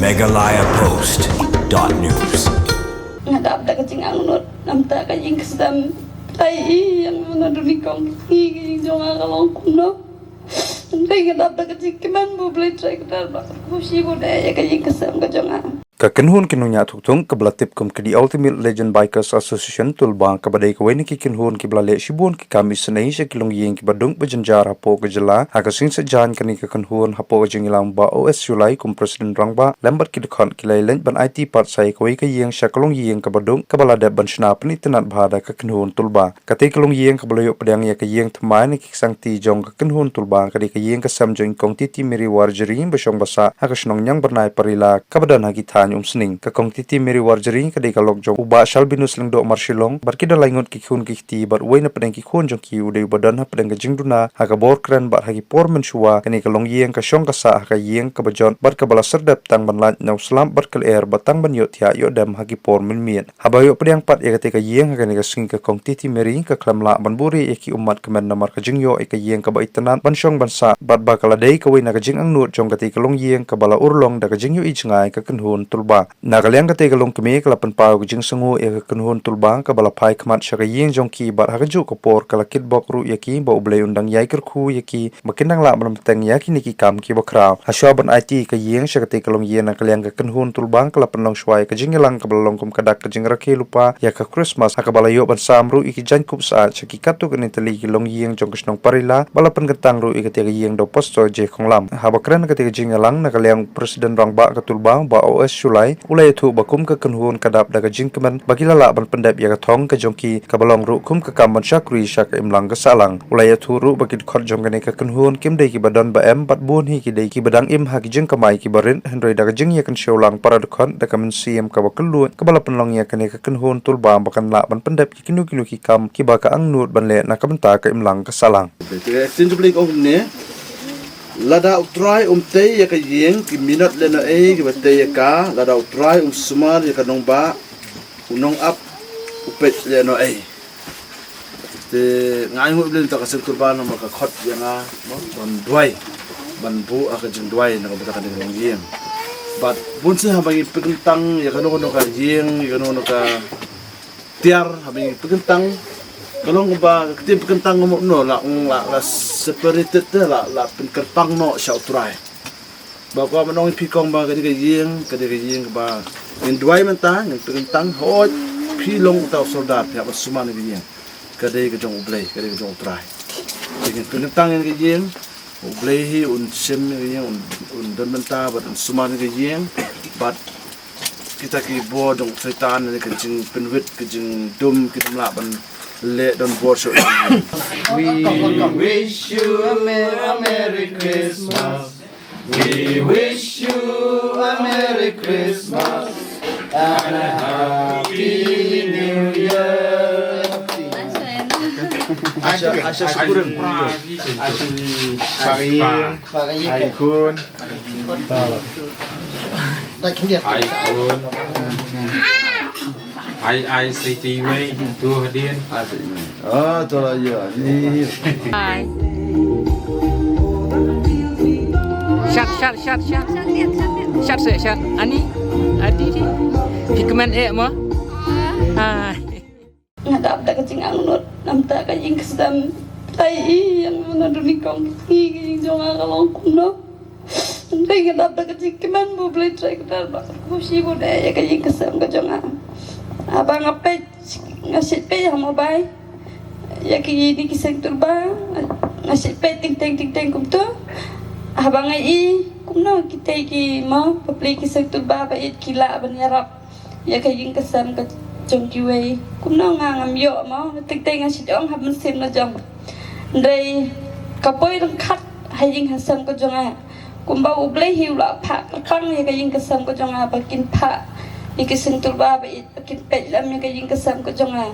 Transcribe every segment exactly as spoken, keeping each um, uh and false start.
Meghalaya Post dot news. Nga dap da ka jingangnud namar ka ïing ka sem. Ai i ïa nga na duni kong, ngi ka ïing jong nga ka long kumno. Ngi nga dap da ka jingkmen ba U Blei Trai Kynrad ba ka khushi ba u dei ïa ka ïing ka sem ka jong nga. Ka kynhun ki nongñiah thukthung kaba la tip kum ka The Ultimate Legend Bikers Association Tulbang, kaba dei kawei na ki kynhun kiba la leh shibun ki kam isynei sha ki longïing kiba dung ba jynjar hapoh ka jylla, ha ka sngi Saitjaiñ kane ka kynhun hapoh ka jingïalang Bah O S Shullai kum President Rangbah lem bad ki dkhot ki la ïaleit ban aiti pat sa ïa kawei ka ïing sha ka longïing kaba dung kaba la dep ban shna pynitynnad bha da ka kynhun Tulbang. Katei ka longïing kaba la ïoh pdiang ïa ka ïing thymmai na ki ksangti jong ka kynhun Tulbang ka dei ka ïing ka sem jong i Kong Titi Mary Warjri ba shong ba sah ha ka shnong Ñiangbyrnai Parila kaba don ha ki thaiñ Umsning. Ka Kong Titi Mary Warjri ka dei ka lok jong u Bah Shalbinus Lyngdoh Marshillong bad ki don lai ngut ki khun ki kti bad uwei na pdeng ki khun jong ki u dei uba don ha pdeng ka jingduna ha ka bor kren bad ha ki por mynshuwa kane ka longïing ka shong ka sah ha ka ïing kaba jot bad kaba la syrdep tang ban lait na u slap bad ka lyer bad tang ban ïohthiah ïoh dem ha ki por mynmiet. Haba ïoh pdiang pat ïa katei ka ïing ha kane ka sngi ka Kong Titi Mary ka khlem lah ban buhrieh ïa ki ummat kmen namar ka jingïoh ïa ka ïing kaba itynnad ban shong ban sah bad ba ka la dei kawei na ka jingangnud jong katei ka longïing kaba la urlong da ka jingïohi jngai ka kynhun Tulbang. Na ka liang katei ka longkmie ka la pynpaw ka jingsngewnguh ïa ka kynhun Tulbang kaba la phai khmat sha ka ïing jong ki bad ha kajuh ka por ka la kitbok ruh ïa ki ba U Blei un dang ïai kyrkhu ïa ki ba kin dang lah ban bteng ïa kine ki kam kiba khraw. Hashwa ban aiti ka ïing sha katei ka longïing na ka liang ka kynhun Tulbang ka la pynlong shwa ïa ka jingïalang kaba la long kum ka dak ka jingrakhe lypa ïa ka Christmas ha kaba la ïoh ban sam ruh ïa ki jaiñkup syaid sha ki katto katne tylli ki longïing jong ka shnong Parila ba la pynkyntang ruh ïa katei ka ïing da u Pastor J Khonglam. Haba kren katei ka jingïalang na ka liang President Rangbah ka Tulbang Bah O S Shullai u la ïathuh ba kum ka kynhun ka dap da ka jingkmen ba ki la lah ban pyndep ïa ka thong ka jong ki kaba long ruh kum ka kam ban shakri sha ka imlang ka sahlang. U la ïathuh ruh ba ki dkhot jong kane ka kynhun kim dei kiba don ba em bad bun hi ki dei kiba dang im ha ki jingkamai kiba rit hynrei da ka jingïakynshew lang para dkhot da ka mynsiem kaba kylluid kaba la pynlong ïa kane ka kynhun Tulbang ba kan lah ban pyndep ïa kino kino ki kam kiba ka angnud ban leh na ka bynta ka imlang ka sahlang. Te acting jubli ong ne lada U Trai um tei ïa ka ïing ki minot lehnohei kiba tei ïa ka, lada U Trai um sumar ïa ka nongbah u nongap u peit lehnohei. Te nga ai nguh U Blei namar ka seng Tulbang namar ka khot ïa nga ban duwai ban buh ha ka jingduwai na ka bynta kane ka longïing. Bad bun sien haba ngi pynkyntang ïa kano kano ka ïing ïa kano kano ka tiar haba ngi pynkyntang ka long ba ka ktien pynkyntang ka mut no la la la separated te la la pynkyrpang noh sha U Trai. Ba ka ma nong phi kong ba ka dei ka ïing ka dei ka ïing ba ngin duwai mynta ngin pynkyntang hoi phi long uta u sordar phi hap ban sumar ïa ka ïing ka dei ka jong U Blei ka dei ka jong U Trai. Ngin pynkyntang ïa ka ïing U Blei hi un shim ïa ka ïing un un don mynta bad un sumar ïa ka ïing bad kita ki bor jong Soitan ne ka jingpynwit ka jingdum ki dum lah ban leh don bor sha. We wish you a merry, a merry Christmas. We wish you a merry Christmas and a happy new year. Asha asha syukurin. Asha pagi. Pagi. Ai khun. Ai khun. Ai ai sei ti wei tu hadien. Ah tu la ya ni. Hai. Shat shat shat shat. Shat shat shat. Ani. Adi di. Pigment eh mo. Hai. Nga dap da ka jingangnud namar ka ïing ka sem. Ai i ïa nga na duni kong, ngi ka ïing jong nga ka long kumno. Ngi nga dap da ka jingkmen ba U Blei Trai Kynrad ba ka khushi ba u dei ïa ka ïing ka sem ka jong nga. Haba nga peit nga shait peit ha mobile ïa kine ki seng Tulbang, nga shait peit teng teng teng teng kumto. Haba nga i kumno kitei ki mo bapli ki seng Tulbang ba ïeit ki lah ban ïarap ïa ka ïing ka sem ka jong kiwei. Kumno nga ngam ïoh mo, teng teng nga shait ong ha mynsiem la jong. Hynrei ka poi ryngkat ha ïing ha sem ka jong nga. Kumba U Blei hi u la phah kyrpang ïa ka ïing ka sem ka jong nga ba kin phah ïa ki seng Tulbang ba ïeit ba kin peit lem ïa ka ïing ka sem ka jong nga.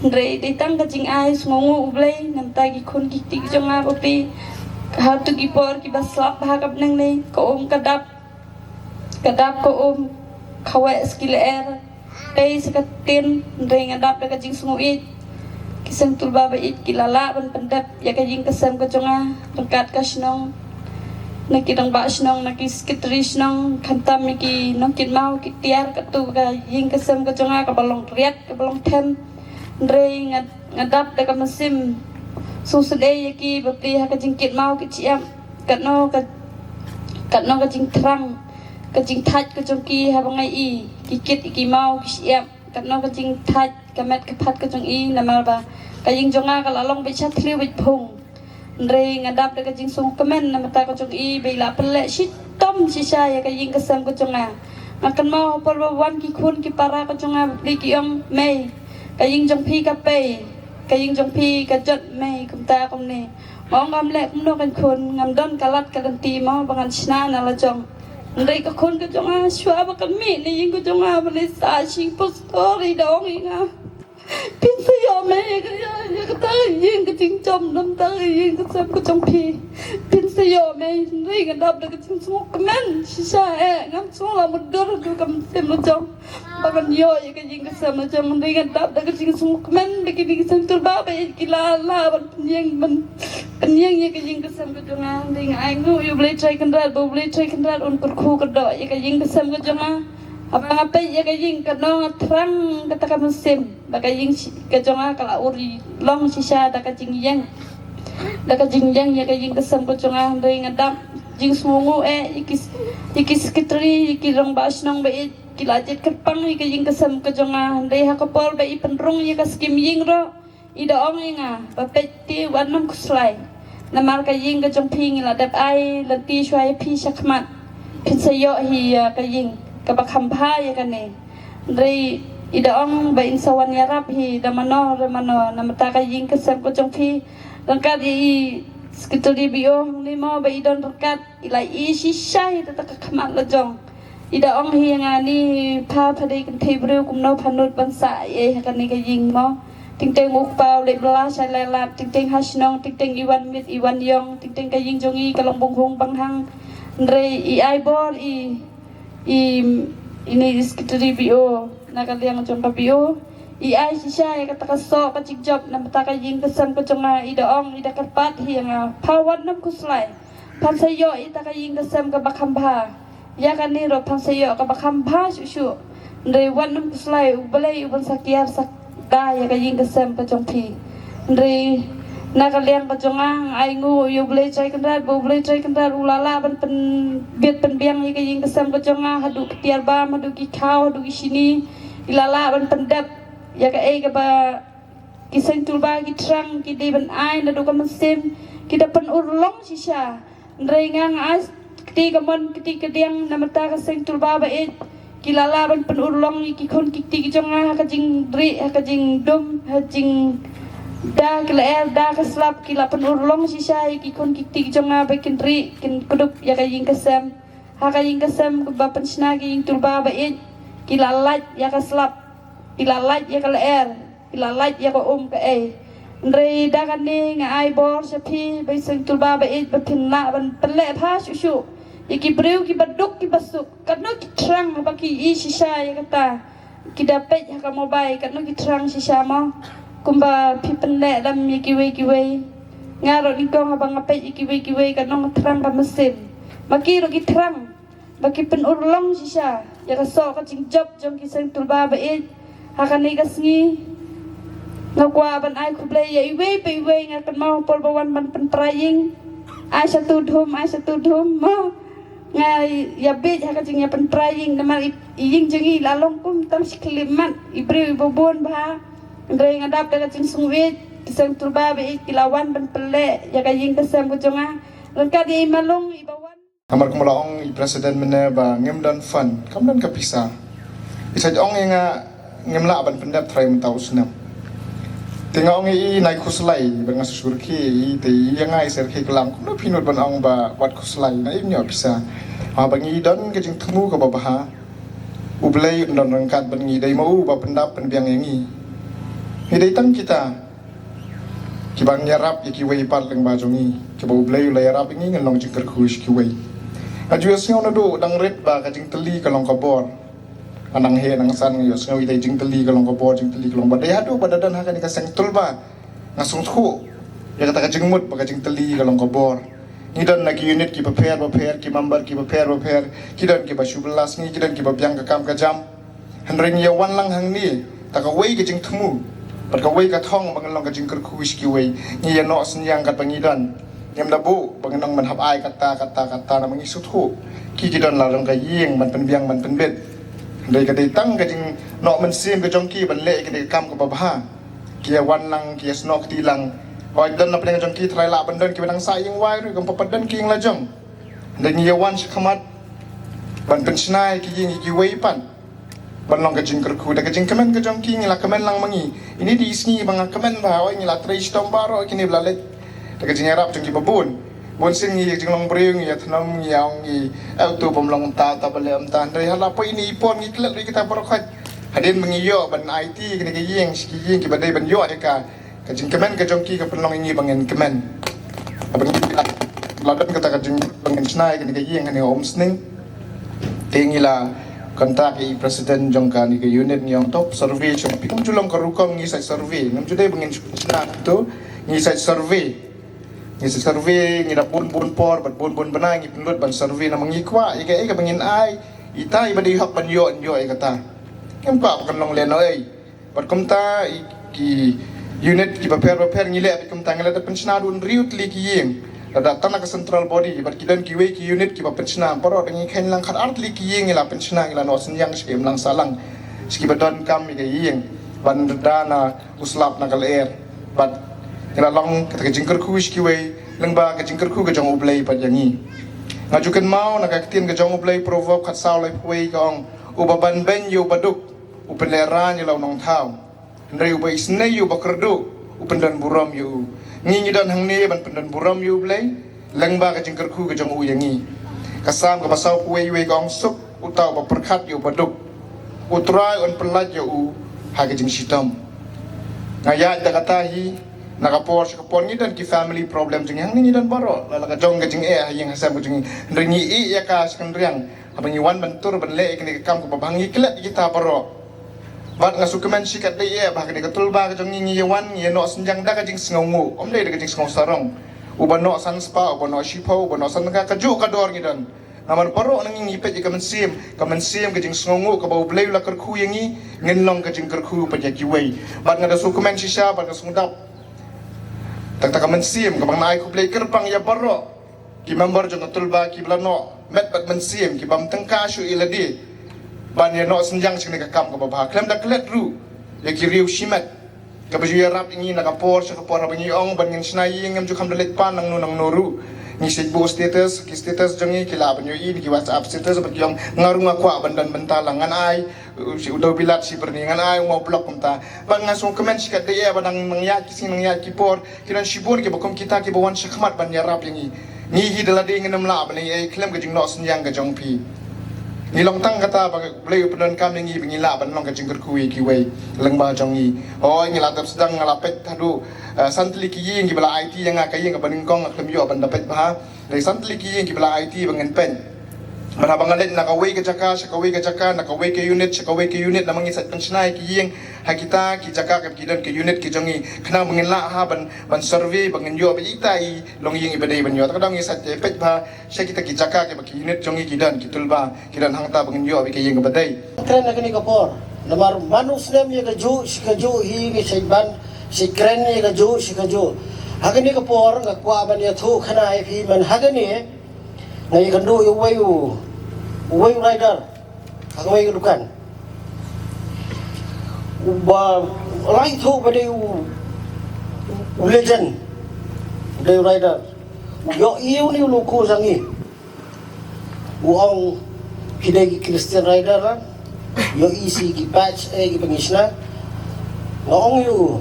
Hynrei dei tang ka jingai sngewnguh U Blei namar ki khun ki kti ki jong nga bapli. Ka ha tu ki por kiba slap bha ha ka bneng ne ka um ka dap. Ka dap ka um, ka weh sa ki lyer, pei sa ka tin, hynrei nga dap da ka jingsngewieit. Ki seng Tulbang ba ïeit ki la lah ban pyndep ïa ka ïing ka sem ka jong nga ryngkat ka shnong. Na ki rangbah shnong, na ki secretary shnong, khamtam ïa ki nongkit maw ki tiar, katto ka ïing ka sem ka jong nga kaba long riat, kaba long them. Hynrei nga, nga dap da ka mynsiem sngewsynei ïa ki bapli ha ka jingkit maw ki jingïap. Katno ka, katno ka jingthrang, ka jingthait ka jong ki haba nga ïohi ki kit ïa ki maw ki jingïap. Katno ka jingthait ka met ka phat ka jong i, namar ba ka ïing jong nga ka la long beit sha thliew beit phung. Hynrei nga dap da ka jingsngewkmen na bynta ka jong i ba i la pynleh shitom shisha ïa ka ïing ka sem ka jong nga. Nga kynmaw ha por ba wan ki khun ki para ka jong nga bapli ki ong, Mei, ka ïing jong phi ka pei, ka ïing jong phi ka jot Mei, kumta kumne. Nga ong, ngam leh kumno kan khun, ngam don ka lad ka lynti mo ba ngan shna na la jong. Hynrei ka khun ka jong nga shuwa ba kan mih na ïing ka jong nga ban leit sah sha ïing pastor, i da ong ïa nga, phin sa ïoh Mei ïa ka, ïa, ïa kata ka ïing ka jingjop, na bynta ka ïing ka sem ka jong phi. Phin sa ïoh Mei. Hynrei nga dap da ka jingsngewkmen shisha eh, ngam sngew la mutdur haduh ka mynsiem la jong ba ngan ïoh ïa ka ïing ka sem la jong. Hynrei nga dap da ka jingsngewkmen ba kine ki seng tulba ba ïeit ki la lah ban pynïeng, ban pynïeng ïa ka ïing ka sem ka jong nga. Hynrei nga ainguh ïa U Blei Trai Kynrad ba U Blei Trai Kynrad un kyrkhu kyrdoh ïa ka ïing ka sem ka jong nga. Haba nga peit ïa ka ïing, katno nga thrang kata ka mynsiem ba ka ïing shi-, ka jong nga ka la urlong shisha da ka jingïeng, da ka jingïeng ïa ka ïing ka sem ka jong nga. Hynrei nga dap jingsngewnguh eh ïa ki, ïa ki secretary, ïa ki rangbah shnong ba ïeit ki la jied kyrpang ïa ka ïing ka sem ka jong nga. Hynrei ha ka por ba i pynrung ïa ka skim ïing ruh, i da ong ïa nga ba, peit te, wat nym khuslai. Namar ka ïing ka jong phi ngi la dep ai lynti shuwa ïa phi shakhmat. Phin sa ïoh hi ïa ka ïing kaba kham bha ïa kane. Hynrei i da ong ba in sa wan ïarap hi da mano re mano na bynta ka ïing ka sem ka jong phi. Ryngkat ïa i secretary B O hangne mo ba i don ryngkat, i la ïohi shisha ïa kata ka khmat la jong. I da ong hi ïa nga, ni pha, pha dei kynthei briew, kumno pha nud ban sah ïa ha kane ka ïing mo. Teng teng u kpa u leit bylla sha Laitlad, teng teng ha shnong, teng teng i wan miet i wan ïong, teng teng ka ïing jong i ka long banghung banghang. Hynrei i ai bor i, i, ine i secretary B O na ka liang jong ka B O, i ai shisha ïa kata ka soh ka jingjop na bynta ka ïing ka sem ka jong nga. I da ong, i da kyrpad hi ïa nga, pha wat nym khuslai. Phan sa ïoh ïa kata ka ïing ka sem kaba kham bha. Ïa kane ruh phan sa ïoh kaba kham bha shuh shuh. Hynrei wat nym khuslai, U Blei u ban sa kiar sa da ïa ka ïing ka sem ka jong phi. Hynrei na ka liang ka jong nga, nga ainguh ïa U Blei Trai Kynrad ba U Blei Trai Kynrad u la lah ban pynbit pynbiang ïa ka ïing ka sem ka jong nga, haduh ki tiar bam, haduh ki khaw, haduh ki shini. I la lah ban pyndep ïa kaei kaba ki seng tulba ki thrang, ki dei ban ai naduh ka mynsiem, ki da pynurlong shisha. Hynrei nga, nga ai kti kamon kti kadiang na bynta ka seng tulba ba ïeit, ki la lah ban pynurlong ïa ki khun ki kti ki jong nga ha ka jingrieh, ha ka jingdum, ha jingda ki lyer da ka slap, ki la pynurlong shisha ïa ki khun ki kti ki jong nga ba kin rieh kin kdup ïa ka ïing ka sem. Ha ka ïing ka sem kaba pynshna ki ïing tulba ba ïeit, ki la lait ïa ka slap, ki la lait ïa ka lyer, ki la lait ïa ka um kaei. Hynrei da kane nga ai bor sha phi ba i seng tulba ba ïeit ba phin lah ban pynleh bha shuh shuh ïa ki briew kiba duk kiba suk. Katno ki thrang haba ki ïohi shisha ïa kata, ki da peit ha ka mobile, katno ki thrang shisha mo. Kumba phi pynleh lem ïa kiwei kiwei. Nga ruh nyngkong haba nga peit ïa kiwei kiwei katno nga thrang ka mynsiem. Ma ki ruh ki thrang ba ki pynurlong shisha ïa ka soh ka jingjop jong ki seng tulba ba ïeit. Ha kane ka sngi nga kwah ban ai khublei ïa iwei pa iwei. Nga kynmaw por ba wan ban pynpra ïing, ai shatu dhum, ai shatu dhum mo. Nga ïa bieit ha ka jingïa pynpra ïing namar i, i ïing jong ngi la long kum tang shi khyllipmat, i briew iba bun bha. Hynrei nga dap da ka jingsngewbha, ki seng tulba ba ïeit ki la wan ban pynleh ïa ka ïing ka sem ka jong nga. Ryngkat ïa i Malung iba wan. Namar kumba la ong i president mynne ba ngim don fund, kam don ka pisa. I sa ong ïa nga ngim lah ban pyndep trai mynta u snem. Te nga ong ïa i, nai khuslai, ba nga sa shu rkhie ïa i, te ïa nga i sa rkhie klam, kumno phi nud ban ong ba wat khuslai, nai im ïoh pisa. Haba ngi don ka jingthmu kaba bha, U Blei un don ryngkat bad ngi, dei ma u ba pyndap pynbiang ïa ngi. Ngi dei tang kita kiba ngi ïarap ïa kiwei pat lyngba jong ngi, kiba U Blei u la ïarap ïa ngi, ngan long jingkyrkhu sha kiwei. Nga ju ïohsngew naduh dang rit ba ka jingtylli ka long ka bor. Nga nang heh nang san nga ïohsngew ïa ka jingtylli ka long ka bor, jingtylli ka long bor. Dei haduh ba da don ha kane ka seng tulba nga sngewthuh ïa kata ka jingmut ba ka jingtylli ka long ka bor. Ngi don na ki unit kiba pher bapher, ki member kiba pher bapher, ki don kiba shu bylla sngi, ki don kiba biang ka kam ka jam. Hynrei ngi ïa wan lang hangne da kawei ka jingthmu bad kawei ka thong ba ngin long ka jingkyrkhu sha kiwei. Ngi ïa noh synñiang katba ngi don. Ngim da buh ba ngin ong ban hap ai kata kata kata, namar ngi sngewthuh ki ki don la jong ka ïing ban pynbiang ban pynbit. Hynrei ka dei tang ka jingnoh mynsiem ka jong ki ban leh ïa kane ka kam kaba bha. Ki ïa wan lang, ki ïa snoh kti lang. Hooid, don na pdeng jong ki trai lah ban don kiba dang sah ïing wai ruh, kam pat don ki ïing la jong. Hynrei ngi ïa wan sha khmat ban pynshna ïa ki ïing ïa kiwei pat, ban long ka jingkyrkhu. Da ka jingkmen ka jong ki ngi la kmen lang ma ngi. Ine i dei i sngi ba nga kmen bha, hooid, ngi la trei shitom baroh kine ba la leit da ka jingïarap jong kiba bun. Bun sien ngi ïa jinglong briew ngi ïa thnam, ngi ïa ong ngi, eh, uto bym long mynta, uta ba leh mynta. Hynrei ha la poi ine i por ngi klet ruh ïa kita baroh khoit. Hadien ba ngi ïoh ban aiti kane ka ïing sha ki ïing kiba dei ban ïoh ïa ka, ka jingkmen ka jong ki ka pynlong ïa ngi ba ngin kmen. Haba ngi la don kata ka jing ba ngin shna ïa kane ka ïing ha ine i um sning, te ngi la contact ïa i president jong kane ka unit, ngi ong to survey shuwa. Phi, ngam ju long ka rukom ngi sait survey, ngam ju dei ba ngin shna to, ngi sait survey. Ngi sait survey, ngi da bun bun por bad bun bun bnai ngi pynlut ban survey, namar ngi kwah ïa kaei kaba ngin ai, ita iba dei hok ban ïoh, ïoh ïa kata. Ngim kwah ba kan long lehnohei. Bad kumta i, ki unit kiba pher bapher ngi leh beit kumta, ngi la da pynshna da hynriew tylli ki ïing. Lada tang na ka central body bad ki don kiwei ki unit kiba pynshna, baroh da ngi kheiñ lang, khatar tylli ki ïing ngi la pynshna, ngi la noh synñiang sha ki imlang sahlang, sha kiba donkam ïa ka ïing ban da na u slap na ka lyer. Bad ngi la long kata ka jingkyrkhu sha kiwei lyngba ka jingkyrkhu ka jong U Blei pat ïa ngi. Nga ju kynmaw na ka ktien ka jong U Blei, Proverb khatsaw laiphew wei ka ong, uba banbeiñ ïa u baduk u pynlehraiñ ïa la u nongthaw, hynrei uba isynei ïa u bakyrduh u pyndon burom ïa u. Ngi ngi don hangne ban pyndon burom ïa U Blei lyngba ka jingkyrkhu ka jong u ïa ngi. Ka Salm kaba sawphew wei wei ka ong, suk uta uba pyrkhat ïa u baduk, U Trai un pyllait ïa u ha ka jingshitom. Nga ïaid da kata hi, na ka por sha ka por ngi don ki family problem jong ngi hangne, ngi don baroh, la la ka jong ka jingeh ha ïing ha sem ka jong ngi. Hynrei ngi ïeh ïa ka sha kynriang haba ngi wan ban tur ban leh ïa kane ka kam kaba bha, ngi klet ïa kita baroh. Bad nga sngewkmen shikatdei eh ba ha kane ka tulba ka jong ngi ngi ïa wan, ngi ïa noh synñiang da ka jingsngewnguh, ym dei da ka jingsngew sarong. Uba noh san spah, uba noh shiphew, uba noh san tyngka, kajuh ka dor ngi don. Namar baroh na ngi ngi peit ïa ka mynsiem, ka mynsiem ka jingsngewnguh kaba U Blei u la kyrkhu ïa ngi, ngin long ka jingkyrkhu pat ïa kiwei. Bad nga da sngewkmen shisha bad nga sngewdap da kata ka mynsiem kaba ngan ai khublei kyrpang ïa baroh ki member jong ka tulba kiba la noh met bad mynsiem, ki bym tyngka shuh ïa lade ban ïa noh synñiang sha kane ka kam kaba bha. Khlem da klet ruh ïa ki riew shimet kaba ju ïarap ïa ngi na ka por sha ka por, haba ngi ong ban ngin shna ïing, ngim ju kham da leit pan nangno nangno ruh. Ngi shait buh status, ki status jong ngi ki lah ban ïohi, ki WhatsApp status, bad ki ong nga ruh nga kwah ban don bynta lang, ngan ai u dewbilat shi byrni, ngan ai u maw block kumta. Bad nga sngewkmen shikatdei eh ba nang nang ïaid ki sngi nang ïaid ki por, ki don shibun kiba kum kita kiba wan shakhmat ban ïarap ïa ngi. Ngi hi da lade ngin ym lah ban leh ei khlem ka jingnoh synñiang ka jong phi. Ngi long tang kata ba U Blei u pyndonkam ïa ngi ba ngi lah ban long ka jingkyrkhu ïa kiwei lyngba jong ngi. Hooid, ngi la dep sdang, nga la peit haduh, eh, san tylli ki ïing kiba la aiti ïa nga, ka ïing kaba nyngkong nga khlem ïoh ban da peit bha. Dei san tylli ki ïing kiba la aiti ba ngin peit. Bad haba nga leit na kawei ka jaka sha kawei ka jaka, na kawei ka unit sha kawei ka unit, namar ngi sait pynshna ïa ki ïing ha kita ki jaka kaba ki don ka unit ki jong ngi, khnang ba ngin lah ha ban, ban survey ba ngin ïoh ba ita i longïing iba dei ban ïoh. Ta ka daw ngi sait peit bha sha kita ki jaka kiba ki unit jong ngi ki don, ki tulba ki don hangta ba ngin ïoh ba ka ïing kaba dei. Kren ha kane ka por, namar man u snem ïa kajuh shi kajuh hi ngi sait ban, shi kren ïa kajuh shi kajuh. Ha kane ka por nga kwah ban ïathuh khana ïa phi, man ha kane nga ïakynduh ïa uwei u, uwei u rider ha kawei ka dukan. Uba la ïathuh ba dei u, u legend, u dei u rider. U ïohi ïa une u loko jong ngi. U ong, phi dei ki Christian rider la? Ïohi shi ki patch eh kiba ngi shna. Nga ong ïa u,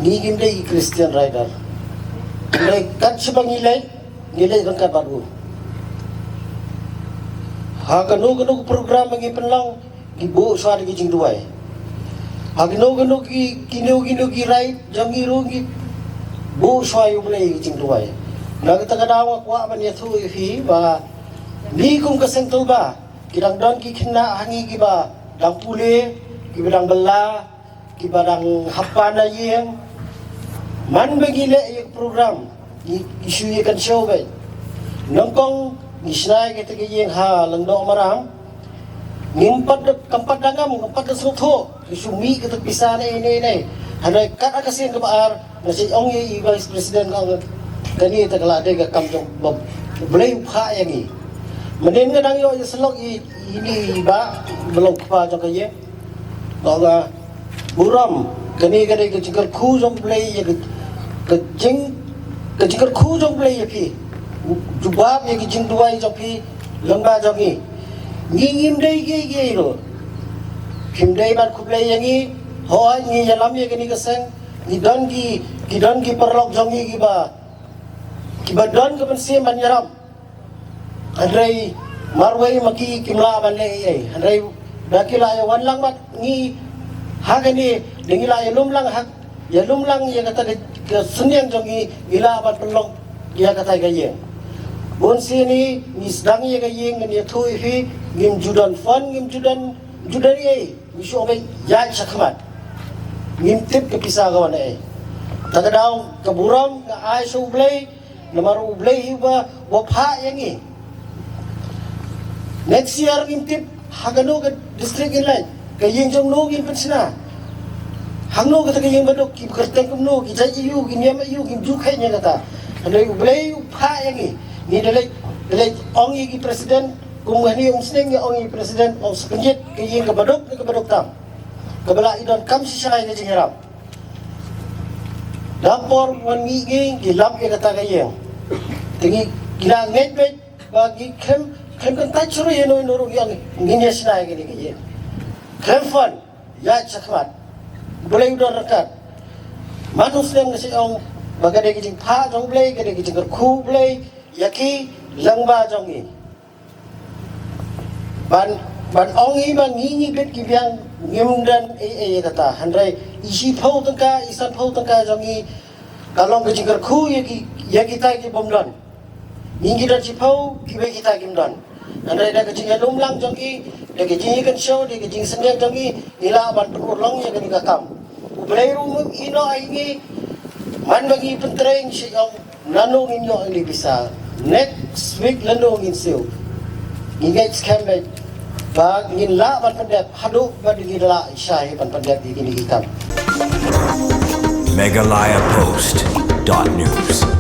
ngi ngim dei ki Christian rider. Hynrei kat shaba ngi leit, ngi leit ryngkat bad u. Ha kano kano ka program ba ngi pynlong, ngi buh shuwa da ki jingduwai. Ha kino kino ki, kino kino ki raid jong ngi ruh ngi buh shuwa ïa U Blei ki jingduwai. Na kata ka daw nga kwah ban ïathuh ïa phi ba ngi kum ka seng tulba, ki dang don ki khynnah ha ngi kiba dang pule, kiba dang bylla, kiba dang hap pan na ïing. Man ba ngi leh ïa ka program, Ngi shu ïa kan show beit. Nyngkong ngi shna ïa kata ka ïing ha Lyngdoh Maram. Ngim pat da, kam pat da ngam, kam pat da sngewthuh. Ngi shu mih kata ka pisa ne ne ne. Hynrei kat ha ka sien kaba ar, nga shu ong ïa i Vice President, nga ong kane te ka la dei ka kam jong ba U Blei u phah ïa ngi. Mynnin nga dang ïoh ïa syllok i, i ni i bah ba long kpa jong ka ïing. Nga ong, ah, burom, kane ka dei ka jingkyrkhu jong U Blei ïa ka, ka jing, ka jingkyrkhu jong U Blei ïa phi. Jubab ïa ka jingduwai jong phi lyngba jong ngi. Ngi ngim dei kiei kiei ruh. Phim dei ban khublei ïa ngi. Hooid, ngi ïalam ïa kane ka seng. Ngi don ki, ki don ki paralok jong ngi kiba, kiba don ka mynsiem ban ïalam. Hynrei marwei ma ki kim lah ban leh ei ei. Hynrei da ki la ïa wan lang bad ngi ha kane, da ngi la ïa lum lang ha, ïa lum lang ïa kata ka, ka synñiang jong ngi, ngi lah ban pynlong ïa kata ka ïing. Bun sien ngi sdang ïa ka ïing, ngan ïathuh ïa phi, ngim ju don fund, ngim ju don, ju don ei ei. Ngi shu ong ïaid shakhmat. Ngim tip ka pisa ka wan ei. Ta ka daw ka burom nga ai sha U Blei, namar U Blei hi uba, uba phah ïa ngi. Next year ngim tip ha kano ka district ngin leit. Ka ïing jong no ngin pynshna. Hangno kata ka ïing ba duk, ki kyrteng kumno, ki jait aïu, ki niam aïu, kim ju kheiñ ïa kata. Hynrei U Blei u phah ïa ngi. Ngi da leit, da leit ong ïa ki president, kum hangne Umsning ngi ong ïa ki president, ong sa pynïaid ka ïing kaba duk ne kaba duk tam. Kaba lah i donkam shisha ïa ka jingïarap. Da por wan mih ngi, ngi lap ïa kata ka ïing. Te ngi, ngi la ngeit beit ba ngi khlem, khlem kyntait shuh ïa no ïa no ruh, ïa ngi, ngin ïa shna ïa kane ka ïing. Khlem fund, ïaid shakhmat. U Blei u don ryngkat. Man u snem nga shu ong ba ka dei ka jingphah jong U Blei, ka dei ka jingkyrkhu U Blei ïa ki lyngba jong ngi. Ban, ban ong i ba ngi, ngi bit ki biang, ngim don ei ei ïa kata. Hynrei i shiphew tyngka, i sanphew tyngka jong ngi ka long ka jingkyrkhu ïa ki, ïa kita ki bym don. Ngi ngi don shiphew, kiwei kita kim don. Hynrei da ka jingïalum lang jong ngi, da ka jingïakynshew, da ka jingsynñiang jong ngi, ngi lah ban pynurlong ïa kane ka kam. U Blei ruh um ïehnoh ïa ngi, man ba ngi pyntrei, ngi shu ong, nano ngin ïoh ïa kine ki pisa. Next week lano ngin siew. Ngi ngeit skhem beit ba ngin lah ban pyndep haduh ba ngin lah shai ban pyndep ïa kine ki kam. Meghalaya Post dot news.